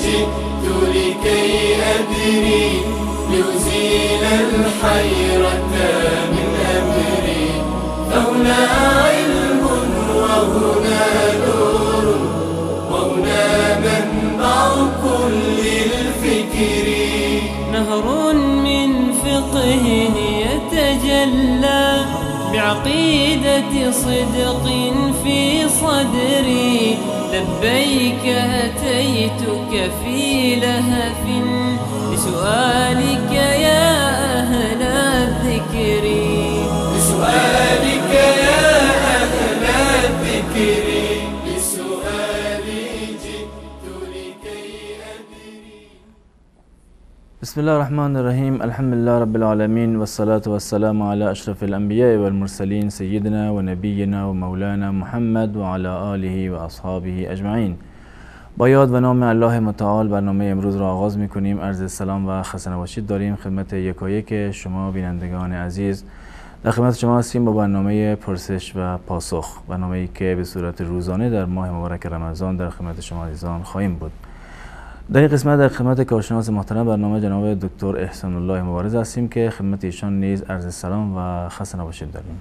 جئت لكي أدري لأزيل الحيرة من أمري، فهنا علم وهنا نور وهنا منبع كل الفكر. نهر من فقه يتجلى بعقيدة صدق في صدري، لبيك أتيتك في لهف لسؤالك يا أهل الذكر، لسؤالك يا أهل الذكر، لسؤالي جئت لكي أدري. بسم الله الرحمن الرحیم. الحمد لله رب العالمین والصلاة والسلام على اشرف الانبیاء والمرسلین سیدنا و نبینا و مولانا محمد و علی آله و اصحابه اجمعین. با یاد و نام الله متعال برنامه امروز را آغاز میکنیم. عرض سلام و خسته نباشید داریم خدمت یکایک شما بینندگان عزیز. در خدمت شما هستیم با برنامه پرسش و پاسخ، برنامه‌ای که به صورت روزانه در ماه مبارک رمضان در خدمت شما عزیزان خواهیم بود. در این قسمت در خدمت کارشناس محترم برنامه جناب دکتر احسان الله مبارز هستیم که خدمت ایشان نیز عرض سلام و خسته نباشید داریم.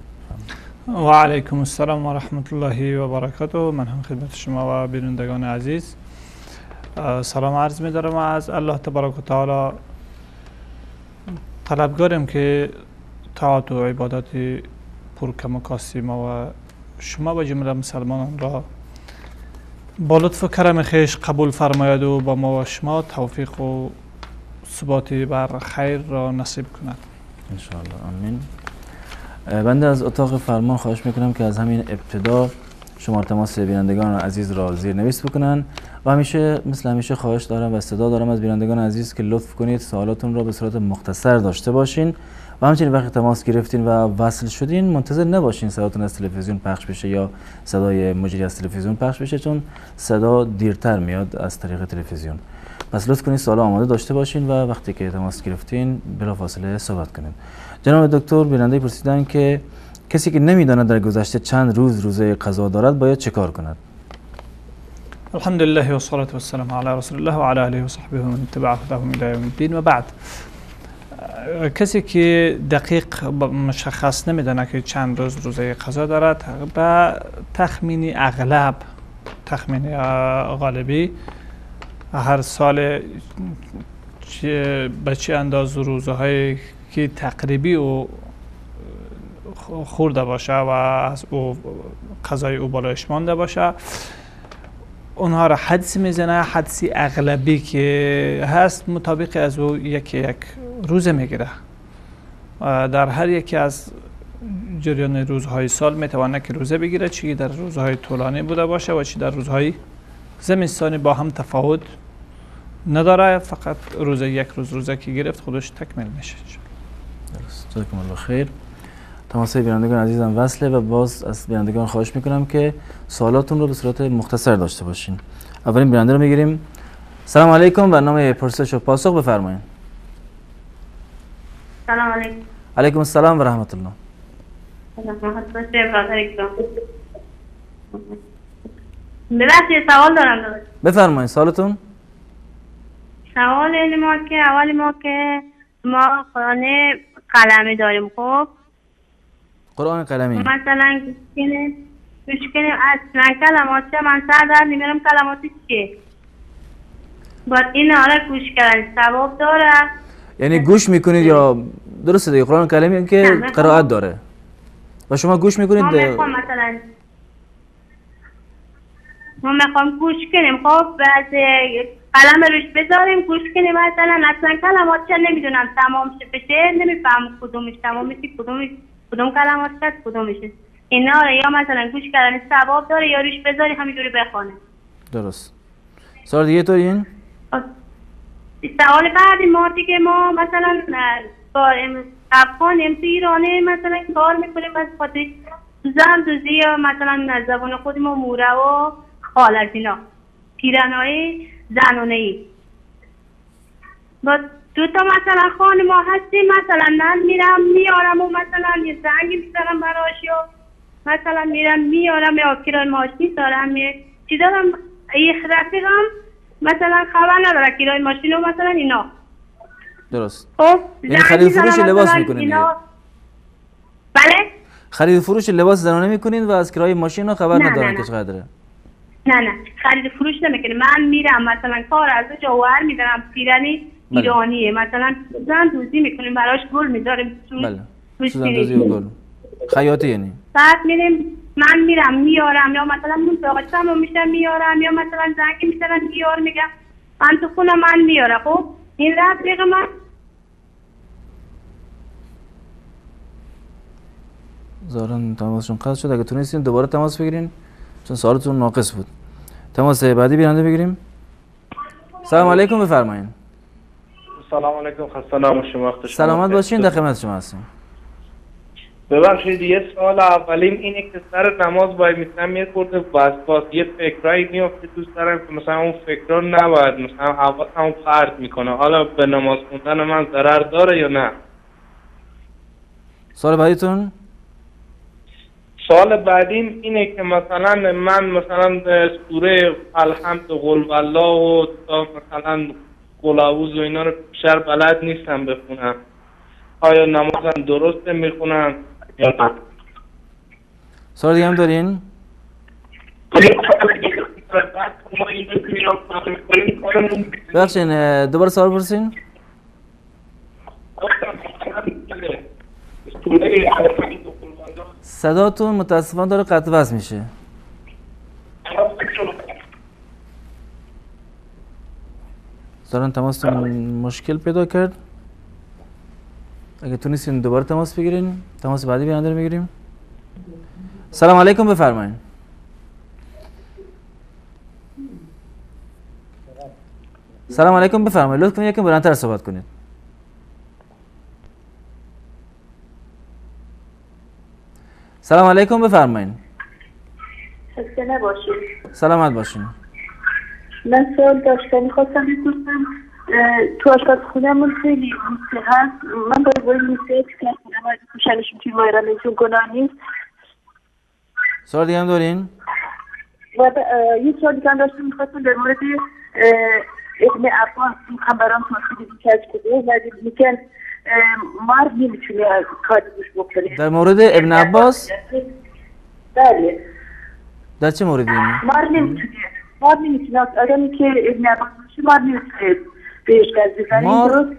و علیکم السلام و رحمت الله و برکاته. من هم خدمت شما و بینندگان عزیز سلام عرض می دارم. از الله تبارک و تعالی طلبگاریم که طاعت و عبادت پرکم و کاستی ما و شما و جمله مسلمانان را با لطف و کرم خویش قبول فرماید و با ما و شما توفیق و ثبات بر خیر را نصیب کند انشاءالله. آمین. بنده از اتاق فرمان خواهش میکنم که از همین ابتدا شماره تماس بینندگان عزیز را زیرنویس بکنن و همیشه مثل همیشه خواهش دارم و استدعا دارم از بینندگان عزیز که لطف کنید سوالاتون را به صورت مختصر داشته باشین و همچنین وقتی تماس گرفتین و وصل شدین منتظر نباشین صداتون از تلویزیون پخش بشه یا صدای مجری از تلویزیون پخش بشه، چون صدا دیرتر میاد از طریق تلویزیون. پس لطف کنید سوال آماده داشته باشین و وقتی که تماس گرفتین بلافاصله صحبت کنید. جناب دکتر، بیننده پرسیدن که کسی که نمیداند در گذشته چند روز روزه قضا دارد باید چه کار کند؟ الحمد لله والصلاة والسلام علی رسول الله و علی آله و صحبه و من اتبع هداهم الی یوم الدین و بعد. کسی که دقیق مشخص نمیدانه که چند روز روزه قضا دارد، به تخمینی اغلب، تخمین غالبی هر سال به چه انداز روزه هایی که تقریبی او خورده باشه و از او قضای او بالایش مانده باشه، اونها را حدس میزنه. حدسی اغلبی که هست مطابق از او یک یک روزه میگیره. در هر یکی از جریان روزهای سال میتونه که روزه بگیره، چی در روزهای طولانی بوده باشه و چی در روزهای زمستانی، با هم تفاوت نداره. فقط روزه یک روز روزه که گرفت خودش تکمیل میشه. درست. جزاکم الله خیر. تماس بینندگان عزیزم وصله و باز از بینندگان خواهش میکنم که سوالاتون رو به صورت مختصر داشته باشین. اولین بیننده رو میگیریم. سلام علیکم، برنامه پرسش و پاسخ بفرمایید. سلام علیکم. علیکم السلام و رحمت الله. ببخشید سوال دارم. بفرمایید سوالتون. سوال این ما که اول ما که ما قرآن قلمی داریم، خب قرآن قلمی مثلا گوش کنیم اصلا کلمات من سر در نمیرم کلمات چیه، باید این آره گوش کردن ثواب داره؟ یعنی گوش میکنید یا درسته دیگه؟ قرآن کلمی که قرائت داره و شما گوش میکنید. ما میخوام مثلا ما میخوام گوش کنیم، خب بعد قلم روش بذاریم گوش کنیم، مثلا اصلا کلمات چه نمیدونم تمام بشه، نمیفهم کدومش تمام میشه، کدوم کلمات شد کدومش اینا، یا مثلا گوش کردن ثواب داره یا روش بذاری همینجوری بخونه. درست. سوال دیگه تو این؟ سوال بعدی ما دیگه ما مثلا با افغانیم تو ایرانه مثلا کار میکنیم از خاطر زن دوزی یا مثلا زبان خود ما موره و خال از اینا پیرنای زنانه ای با دو تا مثلا خانم هستیم، مثلا من میرم میارم و مثلا یه زنگ میزنم براش یا مثلا میرم میارم یا کرای ماشین دارم یه چی دارم. یه رفیقم مثلا خبر نداره کرای ماشین و مثلا اینا. درست. خب یعنی خرید فروش لباس میکنین؟ بله، خرید فروش لباس زنانه میکنین و از کرای ماشین خبر ندارن که چقدره؟ نه نه، خرید فروش نمیکنیم. من میرم مثلا کار از جوهر میدارم، پیرنی ایرانیه مثلا زن دوزی میکنیم براش، گل میذاریم. بله، سوزن دوزی و گل خیاطی یعنی. بعد میریم، من میرم میارم، یا مثلا اون داغچه‌مو میشم میارم، یا مثلا زنگ میزنم بیار، میگم من تو خونه من میارم. خب این رفیق من ظاهرا تماسشون قطع شد. اگه تونستین دوباره تماس بگیرین چون سوالتون ناقص بود. تماس بعدی بیننده بگیریم. سلام علیکم، بفرمایین. سلام علیکم، خسته نباشید، وقت شما سلامت باشین، در خدمت شما هستیم. ببخشید یه سوال اولیم اینه که سر نماز باید میتونم یه خورده وسواس، یه فکرایی میفته تو سرم که مثلا اون فکرا نباید مثلا حواسمو پرت میکنه، حالا به نماز خوندن من ضرر داره یا نه؟ سوال بعدیتون؟ سوال بعدیم اینه که مثلا من مثلا سوره الحمد و قل والله و تا مثلا قل اعوذ و اینا رو بیشتر بلد نیستم بخونم، آیا نمازم درسته میخونم یا نه؟ سوال دیگه هم دارین؟ ببخشین دوباره سوال پرسین؟ صداتون متاسفانه داره قطع وصل میشه. ظاهرا تماستون مشکل پیدا کرد. اگه تونستین دوباره تماس بگیرین. تماس بعدی بیننده رو میگیریم. سلام علیکم، بفرمایین. سلام علیکم، بفرمایید. لطفا یکم بلندتر صحبت کنید. سلام علیکم، بفرمایین. خسته نباشید. سلامت باشین. من سوال داشتم، می‌خواستم بپرسم تو آشپزخونه‌مون خیلی موسیقی هست، من باید موسیقی که خونم پوشنشون توی ماه رمضان گناه نیست؟ سوال دیگه هم دارین؟ و یه سوال دیگه هم داشتم، می‌خواستم در مورد ابن عباس می‌خوام برام توضیح بدید که از کجا اومدید، میگن مرد نمیتونه کاری گوش بکنه. در مورد ابن عباس؟ بله. در چه موردی؟ مرد نمیتونه، مرد نمیتونه، آدمی که ابن عباس باشه مرد نمیتونه بهش گاز بزنه. درست؟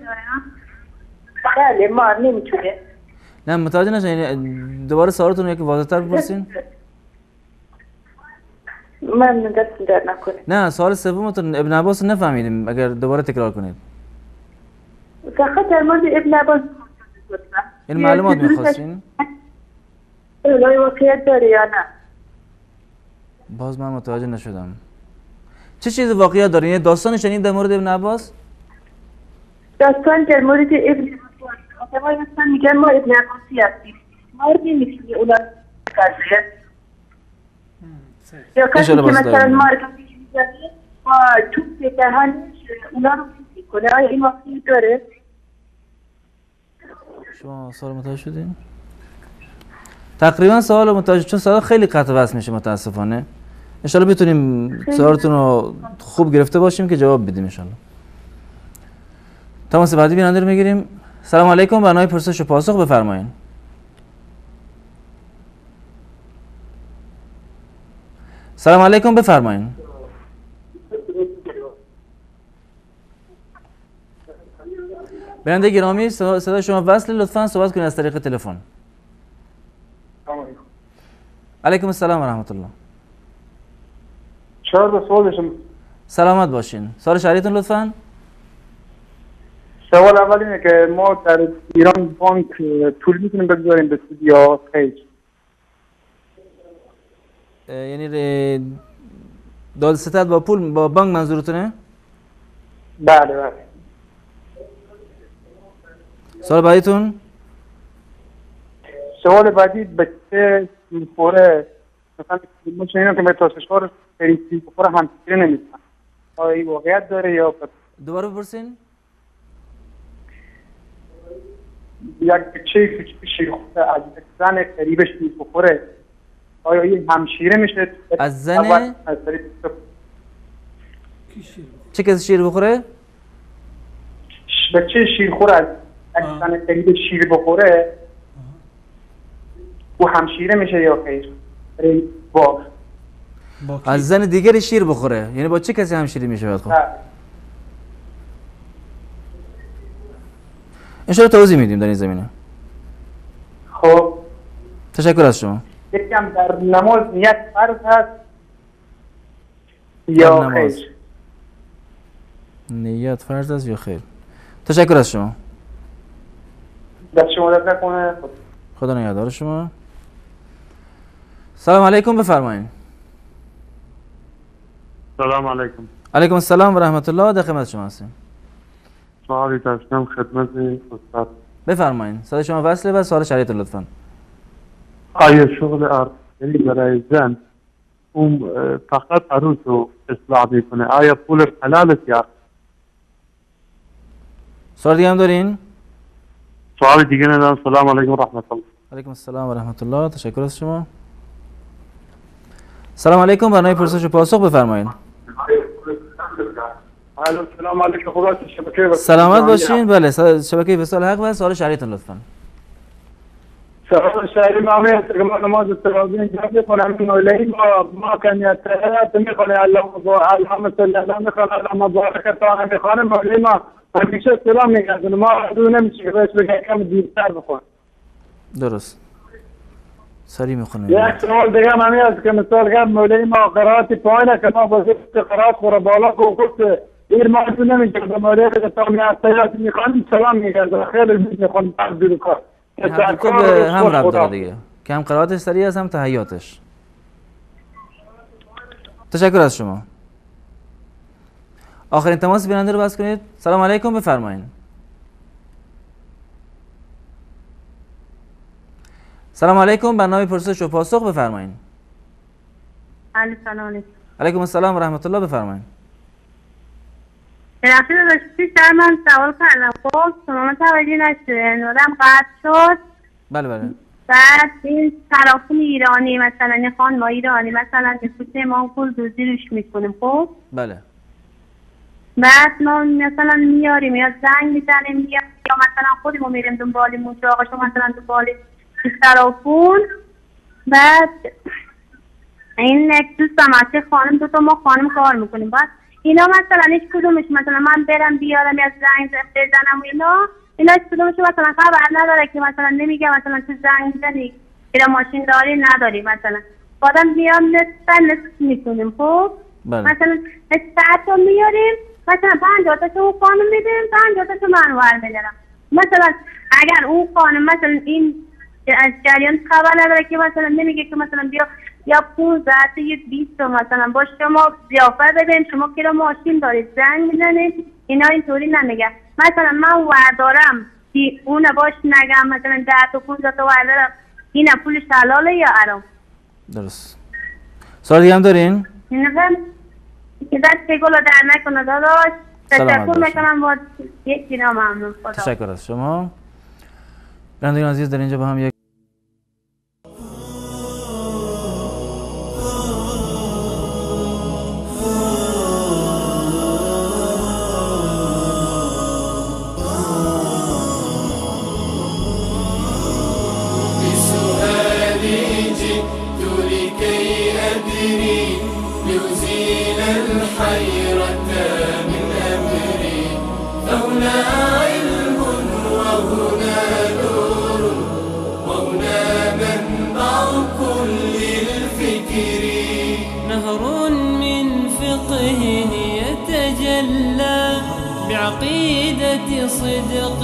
بله، مرد نمیتونه. نه متوجه نشدم، یعنی دوباره سوالتون رو یک واضح‌تر بپرسین. من دست در نکنه. نه سوال سومتون ابن عباس نفهمیدیم، اگر دوباره تکرار کنید. فقط در مورد ابن عباس این معلومات می‌خواستین؟ الهی واقعیت داره یا نه؟ باز من متوجه نشدم. چه چیز واقعیت داره؟ یعنی داستان شنید در مورد ابن عباس؟ داستان در مورد ابن عباس، آدمای مثلا میگن ما ابن عباسی هستیم، مرد نمیتونه اونا قضیه یا کسی که مثلا مرد میزنه با توپ دهانش اونا رو میکنه، آیا این واقعیت داره؟ شما سوال متوجه شدین؟ تقریبا سوال متوجه، چون سوال خیلی قطع وصل میشه متاسفانه. انشالله بتونیم سوالتون رو خوب گرفته باشیم که جواب بدیم انشالله. تماس بعدی بیننده رو میگیریم. سلام علیکم، برنامه پرسش و پاسخ بفرمایین. سلام علیکم، بفرمایین. بیننده گرامی صدای شما وصل، لطفاً صحبت کنید از طریق تلفن. علیکم السلام و رحمت الله. چهار تا سوال داشتم. سلامت باشین. سوال شهریتون لطفاً. سوال اول اینه که ما در ایران بانک پول میتونیم بگذاریم به سود یا خیر؟ یعنی داد ستد با پول با بانک منظورتونه؟ بله بله. سوال بعدیتون؟ سوال بعدی بچه میخوره مثلا ما شنیدم که تا 3-4 فریسی بخوره همسیره نمیتونن، آیا این واقعیت داره یا؟ دوباره بپرسین. یک بچه کوچیک شیرخوره از زن قریبش بخوره، آیا این همشیره میشه؟ از زن؟ چه کسی شیر بخوره؟ بچه شیرخور از زن غریب شیر بخوره او همشیره میشه یا خیر؟ با از زن دیگری شیر بخوره یعنی با چه کسی همشیری میشه؟ خب انشاءالله توضیح میدیم در این زمینه. خب تشکر از شما. یکم در نماز نیت فرض هست یا خیر؟ نیت فرض است یا خیر؟ تشکر از شما. دست شما درد نکنه. خدا نگهدار شما. سلام علیکم، بفرمایید. سلام علیکم. علیکم السلام و رحمت الله، در خدمت شما هستیم. سوالی داشتم خدمت استاد. بفرمایید، صدای شما وصله و سوال شریعت لطفاً. آیا شغل عروسگری برای زن اون فقط عروس رو اصلاح میکنه، آیا پول حلال است یا؟ سوال دیگه هم دارین؟ سوال دیگه ندارم. سلام علیکم و رحمت الله. علیکم السلام و رحمت الله، تشکر از شما. سلام علیکم، برنامه پرسش و پاسخ بفرمایید. سلام علیکم، خدا شبکه سلامت باشین. بله، شبکه وصال حق و سوال شرعیتون لطفاً. سوال شرعی ما هست که ما نماز تراویح انجام می‌کنم، مولای ما کنیت می‌خونه اللهم صل علی می‌خونه اللهم بارک تا می‌خونه، مولای ما همیشه سلام میگه، ما دو نمیشه که بهش بگه کم دیرتر بخون. درست سریع میخونه. یک سوال دیگه هم همین است که مثال گفت مولای ما قرائت پایینه که ما با قرائت خوره بالا که گفت دیر ما دو نمیشه که مولای که تا میاد میخوانیم سلام میگه، خیلی زود میخونه بعد دو کار هم ربط داره دیگه که هم قرائتش سریع است هم تحیاتش. تشکر از شما. آخرین تماس بیننده رو باز کنید. سلام علیکم، بفرمایید. سلام علیکم، برنامه پرسش و پاسخ بفرمایید. سلام علیکم. علیکم السلام و رحمت الله، بفرمایید. ببخشید داشتی من سوال کردم، خب شما متوجه نشدین، آدم قطع شد. بله بله. بعد این صرافون ایرانی مثلا این خانم ایرانی مثلا می‌پوشه ما پول دوزی روش میکنیم، خب بله. بعد ما مثلا میاریم یا زنگ میزنیم یا مثلا خودمون میریم دنبال مشاقش مثلا دنبال صرافون. بعد این یک دوستم هست خانم، دو تا ما خانم کار میکنیم، بعد اینا مثلا هیچ کدومش مثلا من برم بیارم یا زنگ بزنم و اینا هیچ کدومش مثلا خبر نداره که مثلا نمیگه مثلا تو زنگ میزنی اینا ماشین داری نداری، مثلا بعدم میام نصف میکنیم، خب مثلا 100 تا میاریم مثلا 50 تا اون خانم میدیم 50 تا من ور میدارم. مثلا اگر اون خانم مثلا این از جریان خبر نداره که مثلا نمیگه که مثلا بیا یا 15 تا یا 20 تا مثلا با شما ضیافت بدیم، شما که ماشین دارید زنگ میزنید، اینا اینطوری نمیگه. مثلا من وردارم که اون باش نگم مثلا 10 تا 15 تا وردارم، اینا پولش حلاله یا حرام؟ درست. سوال دیگه هم دارین؟ نه دست گل در نکنه داداش. تشکر میکنم با یکی ممنون. خدا تشکر از شما. بینندگان عزیز در اینجا با هم یک بعقيدة صدق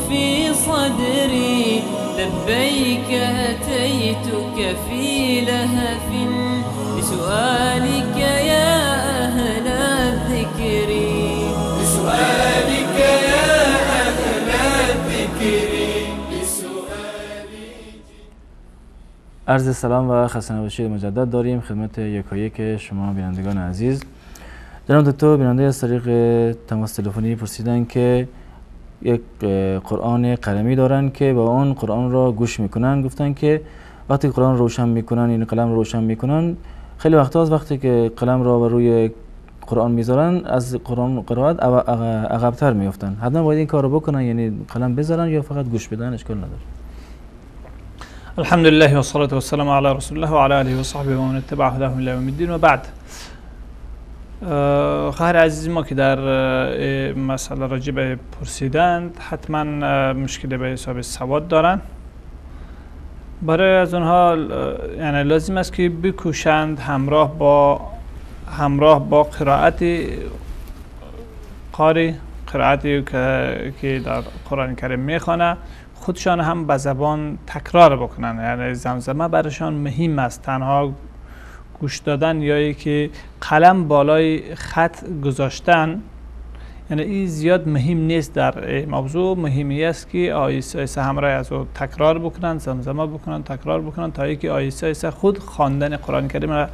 في صدري، لبيك أتيتك في لهف بسؤالك يا أهل الذكر، بسؤالك يا أهل الذكر. عرض سلام و خسته نباشید مجدد داریم خدمت یکایک شما بینندگان عزیز. جناب دکتر، بیننده از طریق تماس تلفنی پرسیدن که یک قرآن قلمی دارن که با آن قرآن را گوش میکنن. گفتن که وقتی قرآن روشن میکنن، این قلم روشن میکنن، خیلی وقتا از وقتی که قلم را بر روی قرآن میذارن از قرآن قرائت عقب‌تر میافتن. حتما باید این کارو بکنن، یعنی قلم بذارن یا فقط گوش بدن اشکال نداره؟ الحمد لله والصلاة والسلام على رسول الله وعلى آله وصحبه ومن اتبع هداه إلى يوم الدین و بعد. خواهر عزیز ما که در مسئله راجع به پرسیدند حتما مشکل به حساب سواد دارند. برای از آنها یعنی لازم است که بکوشند همراه با قرائت قاری، قرائتی که در قرآن کریم میخوانه، خودشان هم به زبان تکرار بکنن. یعنی زمزمه برشان مهم است. تنها گوش دادن یا اینکه قلم بالای خط گذاشتن یعنی این زیاد مهم نیست. در موضوع مهمی است که آیسته آیسته همراه از او تکرار بکنن، زمزمه بکنن، تکرار بکنن تا اینکه آیسته آیسته خود خواندن قرآن کریم را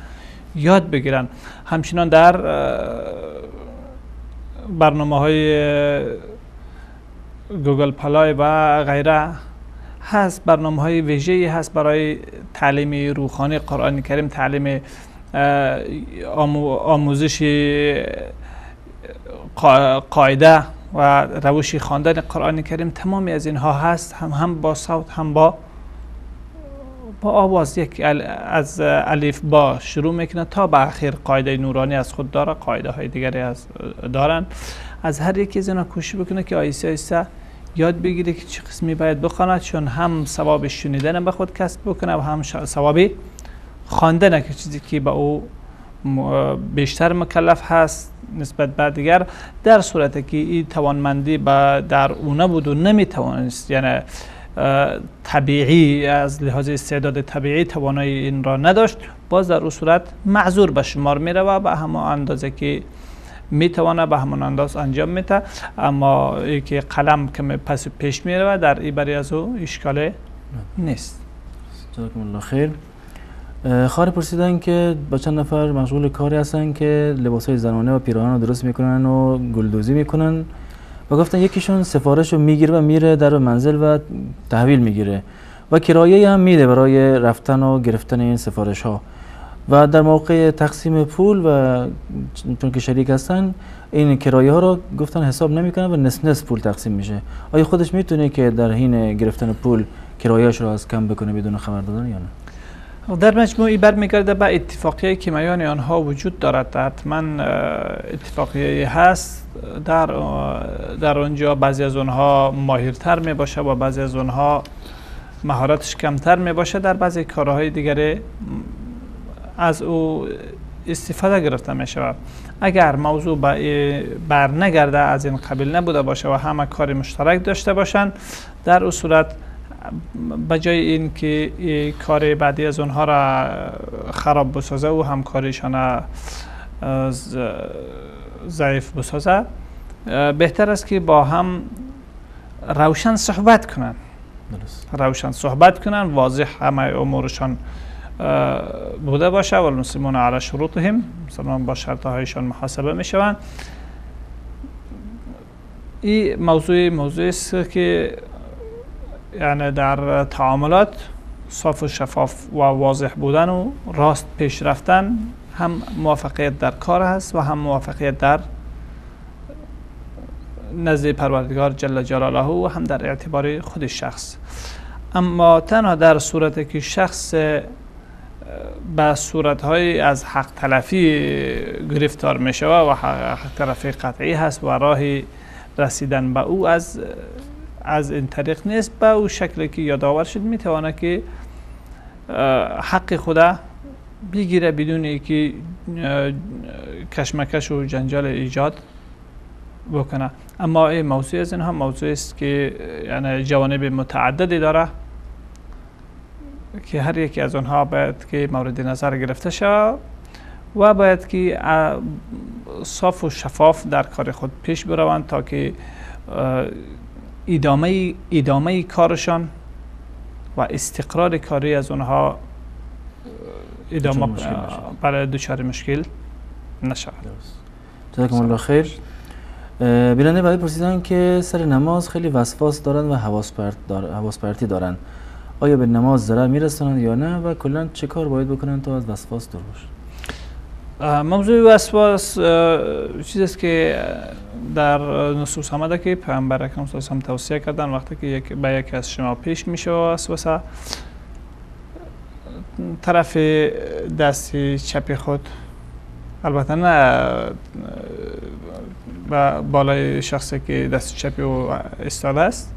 یاد بگیرن. همچنان در برنامه های گوگل پلای و غیره هست، برنامه های ویژه‌ای هست برای تعلیم روخانی قرآن کریم، تعلیم آموزش قاعده و روش خواندن قرآن کریم. تمامی از اینها هست، هم با صوت هم با آواز. یک از الف با شروع میکنه تا به اخیر قاعده نورانی از خود داره، قاعده های دیگری از دارن. از هر یکی از اینا کوشش بکنه که آیسته آیسته یاد بگیره که چه قسمی باید بخواند، چون هم ثواب شنیدن به خود کسب بکنه و هم ثواب خواندن، که چیزی که به او بیشتر مکلف هست نسبت به دیگر. در صورت که این توانمندی در او نبود و نمیتوانست، یعنی طبیعی از لحاظ استعداد طبیعی توانایی این را نداشت، باز در او صورت معذور به شمار میره و به همان اندازه که میتونه به همان انداز انجام میده. اما اینکه قلم که پس پیش میره در این برای از او اشکال نیست. جزاکم الله خیر. خواهر پرسیدن که با چند نفر مشغول کاری هستن که لباسهای زنانه و پیراهن رو درست میکنن و گلدوزی میکنن و گفتن یکیشون سفارش رو میگیره و میره در منزل و تحویل میگیره و کرایه هم میده برای رفتن و گرفتن این سفارش ها و در موقع تقسیم پول و چون که شریک هستن این کرایه ها رو گفتن حساب نمیکنن و نصف نصف پول تقسیم میشه. آیا خودش میتونه که در حین گرفتن پول کرایه‌اش رو از کم بکنه بدون خبر دادن یا نه؟ در مجموع برمیگرده به اتفاقیه که میان آنها وجود دارد. حتما اتفاقیه هست در آنجا، بعضی از آنها ماهرتر می باشه و بعضی از آنها مهارتش کمتر می باشه. در بعضی کارهای دیگر از او استفاده گرفته می شود. اگر موضوع بر نگرده از این قبیل نبوده باشه و همه کار مشترک داشته باشند، در او صورت به جای این که کار بعدی از اونها را خراب بسازه و همکاریشان ضعیف بسازه، بهتر است که با هم روشن صحبت کنن. روشن صحبت کنن، واضح همه امورشان بوده باشه. و المسلمون علی شروطهم، مسلمان با شرطهایشان محاسبه میشوند. این موضوع است که یعنی در تعاملات صاف و شفاف و واضح بودن و راست پیش رفتن هم موفقیت در کار هست و هم موفقیت در نزد پروردگار جل جلاله و هم در اعتبار خود شخص. اما تنها در صورت که شخص به صورتهای از حق تلفی گرفتار می شود و حق تلفی قطعی هست و راه رسیدن به او از این طریق نیست، به او شکلی که یادآور شد میتونه که حق خدا بگیره بدون اینکه کشمکش و جنجال ایجاد بکنه. اما این موضوع از اینها موضوع است که یعنی جوانب متعددی داره که هر یکی از آنها باید که مورد نظر گرفته شود و باید که صاف و شفاف در کار خود پیش بروند تا که ادامه کارشان و استقرار کاری از آنها ادامه برای دچار مشکل نشود. جزاکم الله خیر. بیننده بعدی پرسیدن که سر نماز خیلی وسواس دارن و حواس پرتی دارن، آیا به نماز ضرر میرسانند یا نه و کلا چه کار باید بکنن تا از وسواس دور باشن؟ موضوع وسواس چیزی است که در نصوص آمده که پیامبر اکرم صلی الله علیه و توصیه کردن وقتی که یک به یکی از شما پیش میشه وسوسه، طرف دست چپ خود، البته نه بالای شخصی که دست چپ او ایستاده است،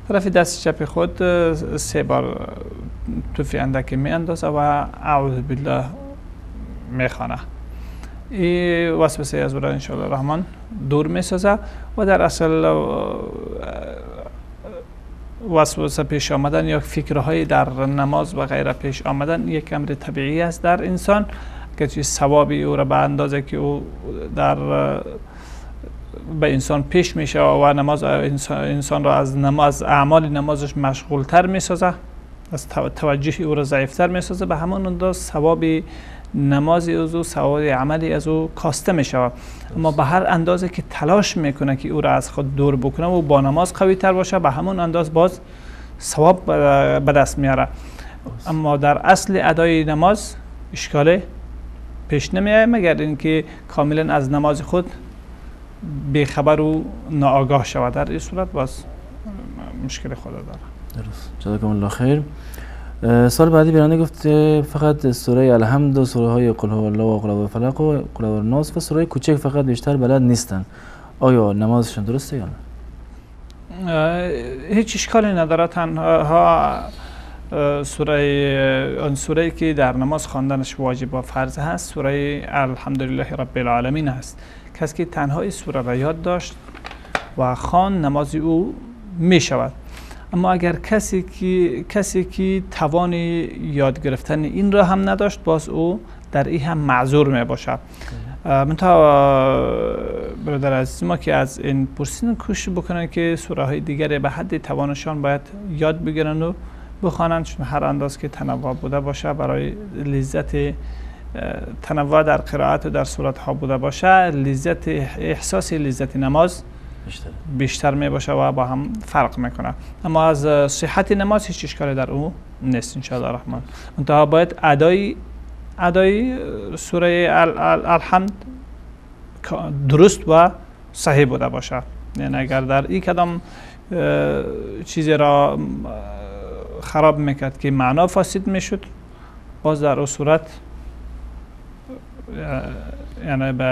طرف دست چپ خود 3 بار توفی اندک می اندازه و اعوذ بالله میخوانه. این وسوسه از او را انشاءالله الرحمن دور میسازه و در اصل وسوسه پیش آمدن یا فکرهای در نماز و غیره پیش آمدن یک امر طبیعی است در انسان که چیز ثوابی او را به اندازه که او در به انسان پیش میشه و نماز انسان را از نماز اعمال نمازش مشغولتر میسازه، از توجه او را ضعیفتر میسازه، به همان انداز ثواب نماز از او، ثواب عملی از او کاسته میشود. اما به هر اندازه که تلاش میکنه که او را از خود دور بکنه و با نماز قوی تر باشه، به همون انداز باز ثواب به دست میاره. اما در اصل ادای نماز اشکال پیش نمیاد مگر اینکه کاملا از نماز خود بیخبر و ناآگاه شود. در این صورت باز مشکل خود داره. درست، جزاکم الله خیر. سال بعدی بیننده گفت فقط سوره الحمد و سوره های قل هو الله و قل هو فلق و قل هو الناس و سوره کوچک فقط بیشتر بلد نیستن، آیا نمازشون درسته یا نه؟ هیچ اشکالی نداره. تنها سوره آن سوره که در نماز خواندنش واجب و فرض هست سوره الحمدلله رب العالمین هست. کسی که تنها این سوره را یاد داشت و خوان نماز او می شود. اما اگر کسی که توان یاد گرفتن این را هم نداشت، باز او در این هم معذور می باشد. منتها برادر عزیز ما که از این پرسیدن کوشش بکنن که سوره های دیگر به حد توانشان باید یاد بگیرن و بخوانند، چون هر انداز که تنوع بوده باشه برای لذت تنوع در قرائت و در صورت ها بوده باشه، لذت احساس لذت نماز بیشتر می باشه و با هم فرق میکنه. اما از صحت نماز هیچ اشکالی در او نیست ان شاء الله الرحمن. منتها باید ادای سوره الحمد درست و صحیح بوده باشه. یعنی اگر در این کدام چیزی را خراب میکرد که معنا فاسد میشد، باز در او صورت یعنی به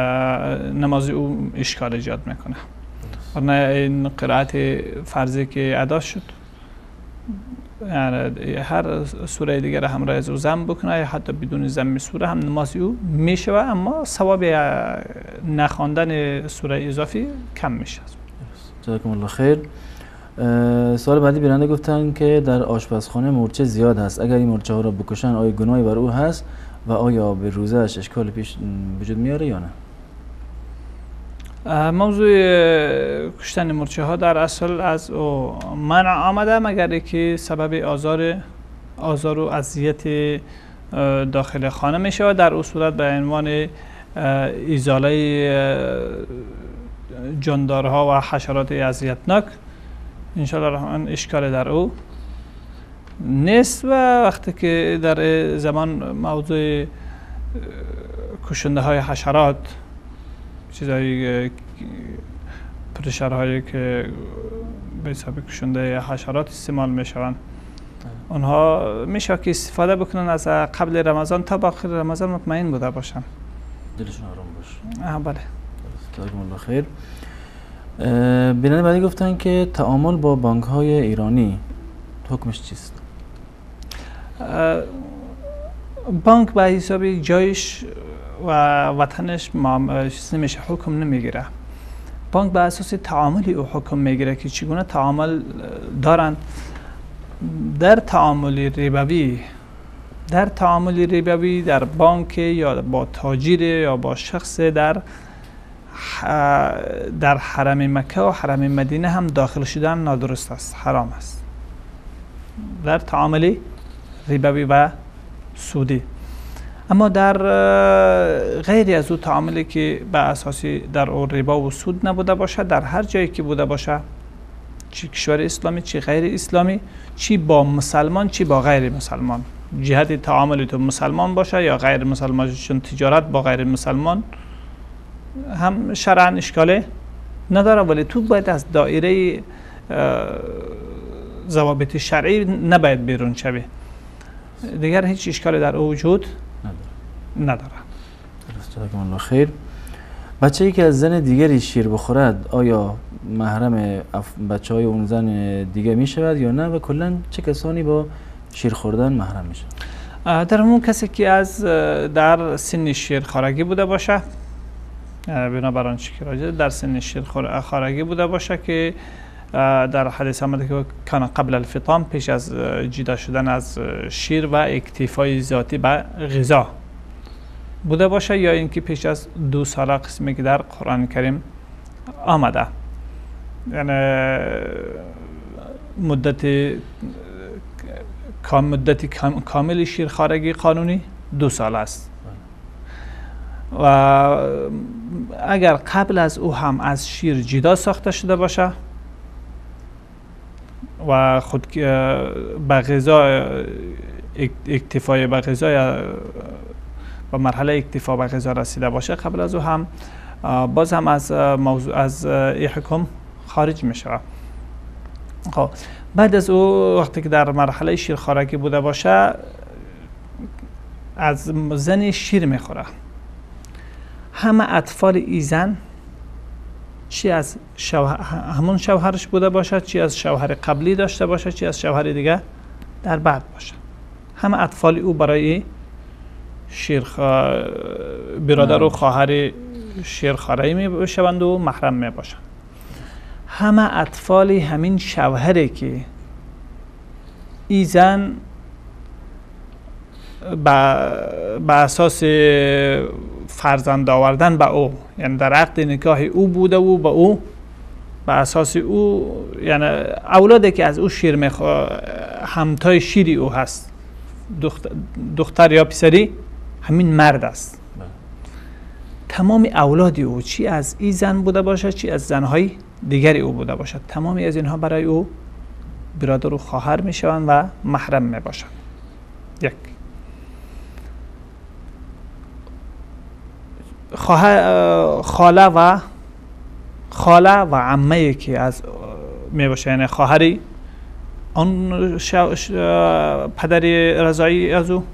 نماز او اشکال ایجاد میکنه. نه این قرائت فرضی که ادا شد، یعنی هر سوره دیگر همراه از او ضم بکنه یا حتی بدون ضم سوره هم نماز او میشه، اما ثواب نخواندن سوره اضافی کم میشه. جزاکم الله خیر. سوال بعدی بیننده گفتن که در آشپزخانه مورچه زیاد هست، اگر این مورچه ها را بکشن آیا گناهی بر او هست و آیا به روزه‌اش اشکال پیش وجود میاره یا نه؟ موضوع کشتن مورچه ها در اصل از او منع آمده، مگر اینکه سبب آزار و اذیت داخل خانه می شود. در او صورت به عنوان ازاله جاندارها و حشرات اذیتناک انشاءالله الرحمن اشکال در او نیست. و وقتی که در زمان موضوع کشنده های حشرات، چیزهای پرشرهایی که به حساب کشنده حشرات استعمال میشوند، آنها میشه که استفاده بکنن از قبل رمضان تا با آخر رمضان مطمئن بوده باشن، دلشون آرام باشه. بله، جزاکم الله خیر. بیننده بعدی گفتن که تعامل با بانک های ایرانی حکمش چیست؟ بانک به حساب جایش و وطنش نمیشه حکم نمیگیره. بانک به اساس تعاملی او حکم میگیره که چگونه تعامل دارند. در تعامل ربوی، در بانک یا با تاجر یا با شخص در حرم مکه و حرم مدینه هم داخل شدن نادرست است، حرام است. در تعامل ربوی و سودی. اما در غیر از او تعاملی که به اساسی در او ربا و سود نبوده باشه، در هر جایی که بوده باشه، چی کشور اسلامی چی غیر اسلامی، چی با مسلمان چی با غیر مسلمان، جهت تعامل تو مسلمان باشه یا غیر مسلمان باشه، چون تجارت با غیر مسلمان هم شرعا اشکاله نداره، ولی تو باید از دایره ضوابط شرعی نباید بیرون شوی. دیگر هیچ اشکالی در او وجود نداره. جزاکم الله خیر. بچه‌ای که از زن دیگری شیر بخورد آیا محرم بچه های اون زن دیگه می شود یا نه، و کلا چه کسانی با شیر خوردن محرم می شود؟ در اون کسی که از در سن شیرخوارگی بوده باشه، بنابر آنچه که راجع در سن شیرخوارگی بوده باشه که در حدیث آمده که کان قبل الفطام، پیش از جدا شدن از شیر و اکتفای ذاتی به غذا بوده باشه، یا اینکه پیش از 2 ساله قسمی که در قرآن کریم آمده، یعنی مدت کامل شیرخوارگی قانونی 2 سال است. و اگر قبل از او هم از شیر جدا ساخته شده باشه و خود به غذا اکتفای به غذا یا به مرحله اکتفا به غذا رسیده باشه قبل از او هم، باز هم از موضوع از این حکم خارج می شود. خب بعد از او وقتی که در مرحله شیرخوارگی بوده باشه از زن شیر میخوره، همه اطفال ای زن چی از همون شوهرش بوده باشه، چی از شوهر قبلی داشته باشه، چی از شوهر دیگه در بعد باشه، همه اطفال او برای برادر و خواهر شیرخوارگی می شوند و محرم می باشند. همه اطفال همین شوهری که ای زن به اساس فرزند آوردن به او، یعنی در عقد نکاح او بوده و به او به اساس او، یعنی اولادی که از او شیر همتای شیری او هست، دختر یا پسری، همین مرد است. تمام اولاد او چی از این زن بوده باشه چی از زنهای دیگری او بوده باشد، تمامی از اینها برای او برادر و خواهر می شوند و محرم می باشند. یک خاله و عمه که از می باشه، یعنی خواهری آن پدر رضایی از او،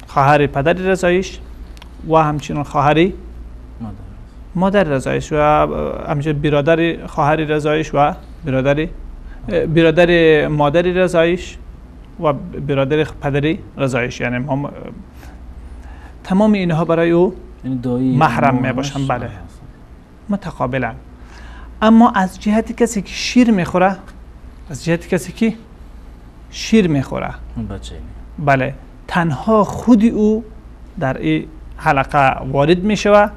خواهر پدر رضاییش و همچنین خواهری مادر رضاییش و همچنین برادر خواهر رضاییش و برادر مادر رضاییش و برادر پدری رضاییش، یعنی تمام اینها برای او محرم می باشن. بله متقابلا. اما از جهت کسی که شیر میخوره، از جهت کسی که شیر میخوره بله تنها خود او در این حلقه وارد میشوه،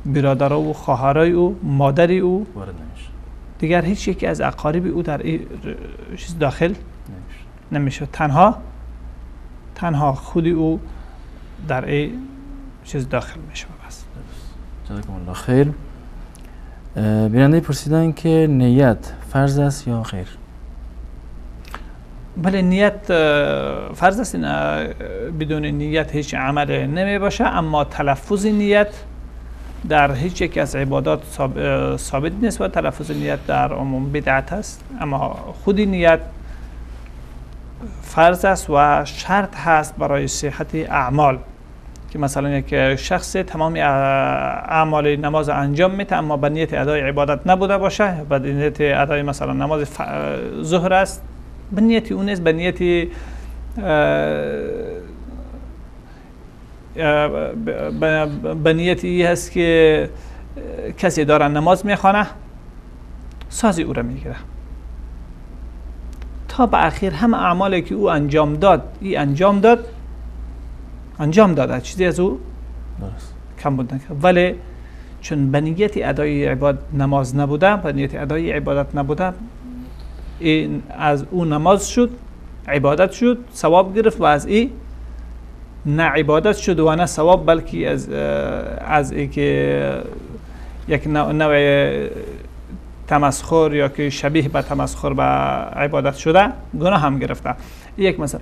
برادر او، خواهرای او، مادر او وارد نمیشه، دیگر هیچ یکی از اقارب او در این چیز داخل نمیشه. تنها خود او در این چیز داخل میشه. بس. جزاکم الله خیر. بیننده پرسیدن که نیت فرض است یا خیر؟ بله نیت فرض است، بدون نیت هیچ عمل نمی باشه، اما تلفظ نیت در هیچ یک از عبادات ثابت نیست و تلفظ نیت در عموم بدعت است، اما خود نیت فرض است و شرط هست برای صحت اعمال، که مثلا یک شخص تمام اعمال نماز انجام میده اما به نیت ادای عبادت نبوده باشه، به نیت ادای مثلا نماز ظهر است، به نیت اون نیست، به نیت به نیت ای هست که کسی داره نماز میخوانه ساز او را میگیره تا به اخیر هم اعمالی که او انجام داد ای انجام داده، چیزی از او کم بود نکرد، ولی چون به نیت ادای عبادت نماز نبوده، به نیت ادای عبادت نبوده، این از او نماز شد، عبادت شد، ثواب گرفت و از این نه عبادت شد و نه ثواب، بلکه از ای که یک نوع تمسخر یا که شبیه به تمسخر به عبادت شده گناه هم گرفته. یک مثال.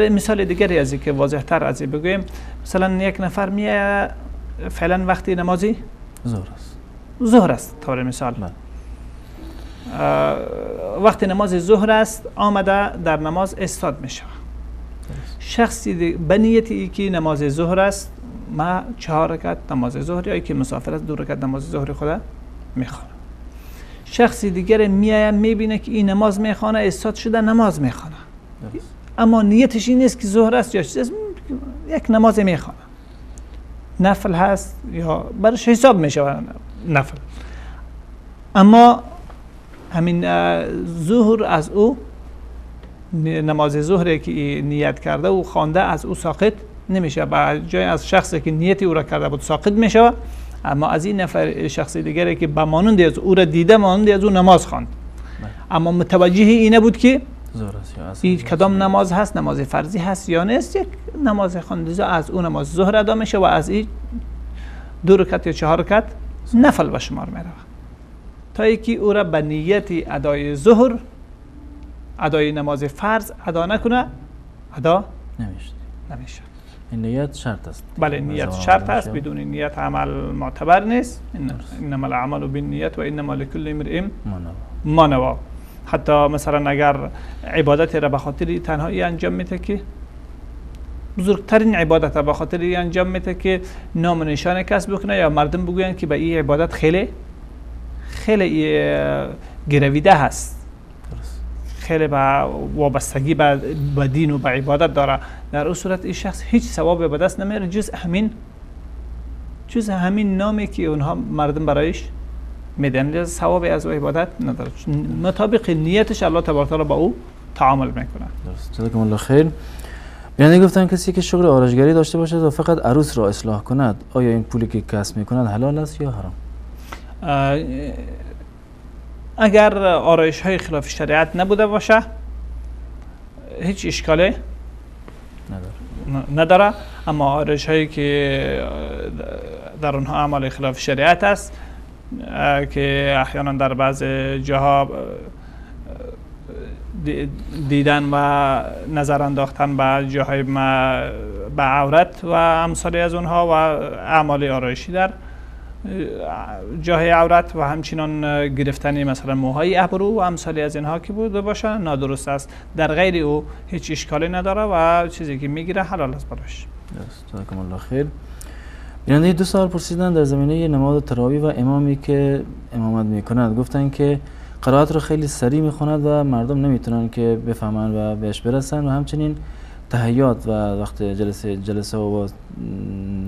مثال دیگری از که واضح تر از این بگویم، مثلا یک نفر میه فعلا وقتی نمازی ظهر است، طور مثال وقتی نماز ظهر است آمده در نماز استاد میشه. شخصی به نیت ای که نماز ظهر است ما 4 رکعت نماز ظهر یا که مسافر است 2 رکعت نماز ظهر خدا میخوانه. شخصی دیگر میآید میبینه که این نماز میخوانه، استاد شده نماز میخوانه، اما نیتش این نیست که ظهر است یا چیز، یک نماز میخوانه، نفل هست یا برش حساب میشه نفل، اما همین ظهر از او نماز ظهری که نیت کرده و خوانده از او ساقط نمیشه، با جای از شخصی که نیت او را کرده بود ساقط میشه، اما از این نفر شخص دیگری که به مانند از او را دیده مانند از او نماز خواند، اما متوجه این بود که این کدام نماز هست، نماز فرضی هست یا نیست، یک نماز خوانده از او نماز ظهر ادا میشه و از این 2 رکعت یا 4 رکعت نفل به شمار میره، تا اینکه او را به نیت ادای ظهر ادای نماز فرض ادا نکنه ادا نمیشه. این نیت شرط است. بله نیت شرط است، بدون نیت عمل معتبر نیست. انما العمل بالنیت و انما لكل امرئ ما نوى. حتی مثلا اگر عبادت را به خاطر تنهایی انجام میده که بزرگترین عبادت را به خاطر انجام میده که نام و نشان کسب بکنه یا مردم بگویند که به این عبادت خیلی خیلی گرویده هست، خیلی به وابستگی به دین و به عبادت داره، در اون صورت این شخص هیچ ثوابی به دست نمیاره جز همین نامی که اونها مردم برایش میدن، لذا ثوابی از او عبادت نداره. مطابق نیتش الله تبارک و تعالی با او تعامل میکنه. درست. جزاکم الله خیر. بیننده گفتن کسی که شغل آرایشگری داشته باشد و فقط عروس را اصلاح کند، آیا این پولی که کسب میکند حلال است یا حرام؟ اگر آرایش های خلاف شریعت نبوده باشه هیچ اشکالی نداره، اما آرایش هایی که در آنها اعمال خلاف شریعت است که احیانا در بعض جاها دیدن و نظر انداختن به جاهای به عورت و امثال از اونها و اعمال آرایشی در جای عورت و همچنان گرفتن مثلا موهای ابرو و امثال از اینها که بوده باشه نادرست است. در غیر او هیچ اشکالی نداره و چیزی که میگیره حلال است براش. جزاکم الله خیر. بیننده دو سوال پرسیدن در زمینه نماز تراویح و امامی که امامت میکند. گفتن که قرائت رو خیلی سریع میخواند و مردم نمیتونن که بفهمن و بهش برسن، و همچنین تحیات و وقت جلسه و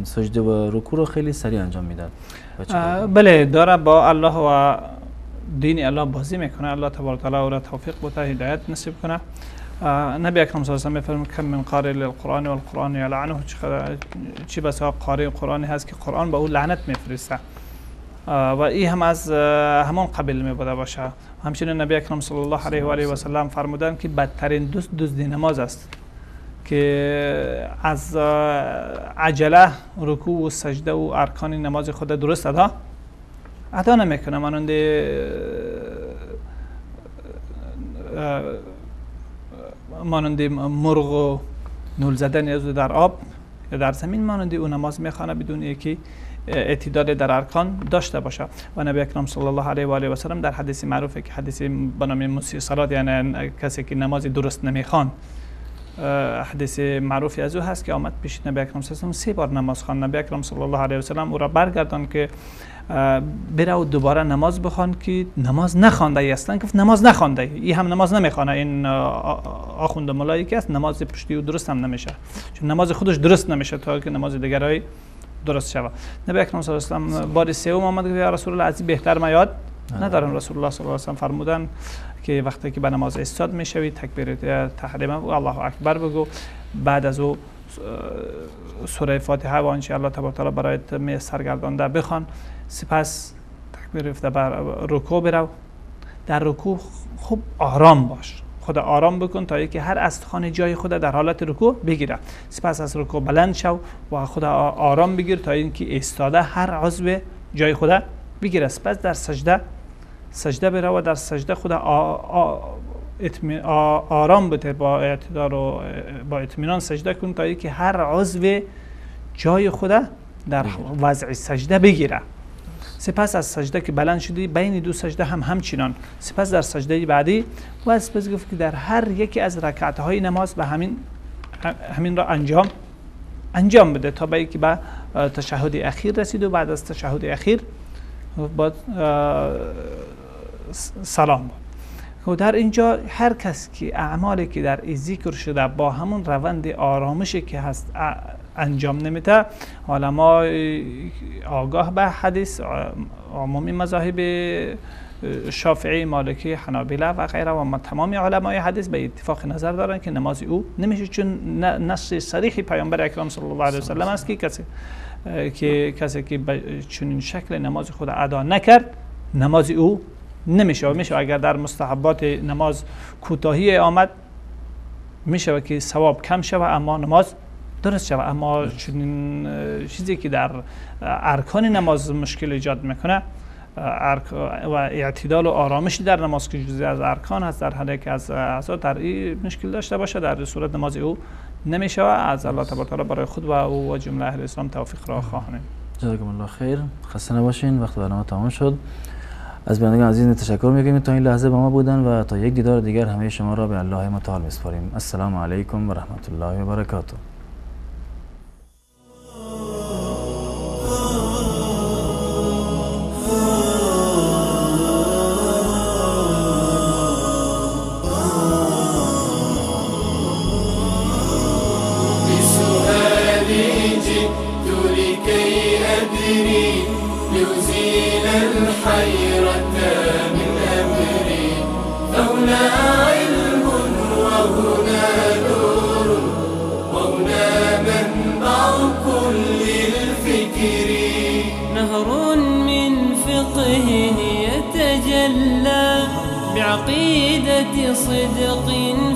سجده و رکوع رو خیلی سریع انجام میداد. بله، داره با الله و دین الله بازی میکنه. الله تبارک و تعالی او را توفیق بده، هدایت نصیب کنه. نبی اکرم صلی الله علیه و سلم میفرمود کم من قارئ للقرآن والقرآن یلعنه، چی بسا قاری قرآنی هست که قرآن به او لعنت میفرسته و این هم از همان قبیل می بوده باشه. همچنین نبی اکرم صلی الله علیه و آله و سلم فرمودند که بدترین دوست دزد نماز است که از عجله رکوع و سجده و ارکان نماز خود درست ادا نمیکنه، مانند مرغ و نول زدن از در آب یا در زمین، مانند او نماز میخوانه بدون اینکه اعتدال در ارکان داشته باشه. و نبی اکرم صلی الله علیه و آله و سلم در حدیث معروفه که حدیث به نام مسیء صلات، یعنی کسی که نماز درست نمیخوان، حدیث معروفی از او هست که آمد پیش نبی اکرم صلی الله علیه و سلم 3 بار نماز خواند. نبی اکرم صلی الله علیه و سلم او را برگردان که بره و دوباره نماز بخوان که نماز نخوانده ای، اصلا گفت نماز نخوانده ای، این هم نماز نمیخوانه، این آخوند ملایی که است نماز پشتی او درست هم نمیشه، چون نماز خودش درست نمیشه تا که نماز دیگرای درست شود. نبی اکرم صلی الله علیه و سلم بار سوم آمد گفت یا رسول الله از این بهتر ما یاد ندارم. رسول الله صلی الله علیه و سلم فرمودن که وقتی که به نماز ایستاد میشوی تکبیر تحریمه و الله اکبر بگو، بعد از او سوره فاتحه و آنچه الله تبارک و تعالی برایت میسر گردانده بخوان، سپس تکبیر رفته بر رکوع برو، در رکوع خوب آرام باش، خود آرام بکن تا اینکه هر استخوان جای خود در حالت رکوع بگیره، سپس از رکوع بلند شو و خود آرام بگیر تا اینکه ایستاده هر عضو جای خود بگیره، سپس در سجده برو و در سجده خود آرام بده، با اعتدال و با اطمینان سجده کن تا اینکه هر عضو جای خود در وضع سجده بگیره. سپس از سجده که بلند شدی بین دو سجده هم همچنان، سپس در سجده بعدی و سپس گفت که در هر یکی از رکعت های نماز به همین را انجام بده تا به اینکه به تشهد اخیر رسید و بعد از تشهد اخیر با سلام بود. در اینجا هر کس که اعمالی که در این ذکر شده با همون روند آرامشی که هست انجام نمیده، علما آگاه به حدیث عمومی مذاهب شافعی، مالکی، حنابله و غیره و تمام علمای حدیث به اتفاق نظر دارن که نماز او نمیشه، چون نص صریح پیامبر اکرم صلی الله علیه و سلم است که کسی که به چنین شکل نماز خود ادا نکرد نماز او نمیشه. و میشه اگر در مستحبات نماز کوتاهی آمد میشه که ثواب کم شوه اما نماز درست شوه، اما چنین چیزی که در ارکان نماز مشکل ایجاد میکنه و اعتدال و آرامش در نماز که جزئی از ارکان هست در حالی که از اعضا در این مشکل داشته باشه در صورت نماز او نمیشه. از الله تبارک و تعالی برای خود و او و جمله اهل اسلام توفیق را خواهانیم. جزاکم الله خیر. خسته نباشین، وقت برنامه تمام شد. از بینندگان عزیز تشکر میکنیم تا این لحظه با ما بودن و تا یک دیدار دیگر همه شما را به الله متعال میسپاریم. السلام علیکم و رحمت الله و برکاته. بعقيدة صدق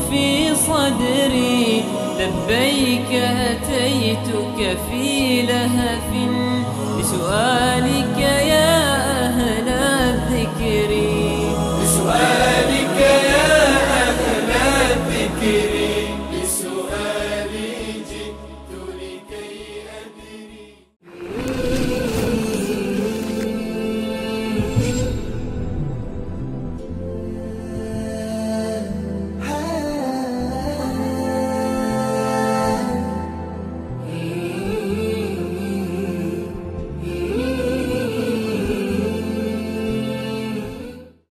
في صدري لبيك أتيتك في لهف بسؤالك يا أهل الذكر.